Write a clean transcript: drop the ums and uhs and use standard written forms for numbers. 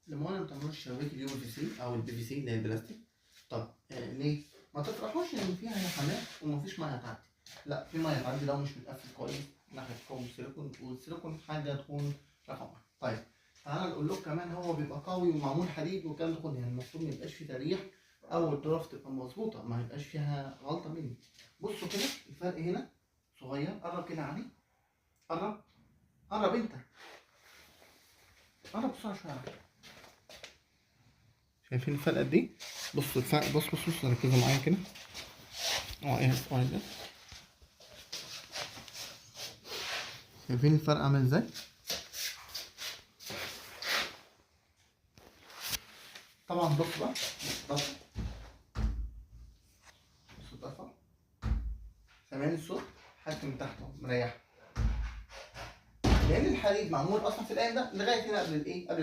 لما ما بتعملوش شبابيك ال UPVC او ال PVC اللي هي البلاستيك. طب ليه؟ ما تطرحوش ان فيها لحمات ومفيش مية تعدي. لا، في مية تعدي لو مش متقفل كويس ناحية قوي السيليكون، والسيليكون حاجة تكون رقم واحد. طيب تعالى نقول لكم كمان هو بيبقى قوي ومعمول حديد والكلام ده كله، يعني المفروض ما يبقاش فيه تريح او الطرف تبقى مظبوطة، ما يبقاش فيها غلطه مني. بصوا كده الفرق هنا صغير، قرب كده عليه، قرب قرب انت، قرب بسرعة شوية. شايفين الفرق قد ايه؟ بصوا الفرق، بص بص بص، ركزوا معايا كده. ايه ده؟ شايفين الفرق عامل ازاي؟ طبعا بص بقى، بص الطرفه، سامعين الصوت؟ حتى من تحت اهو مريحه، لان الحديد معمول اصلا في القايم ده لغاية هنا قبل الايه؟ قبل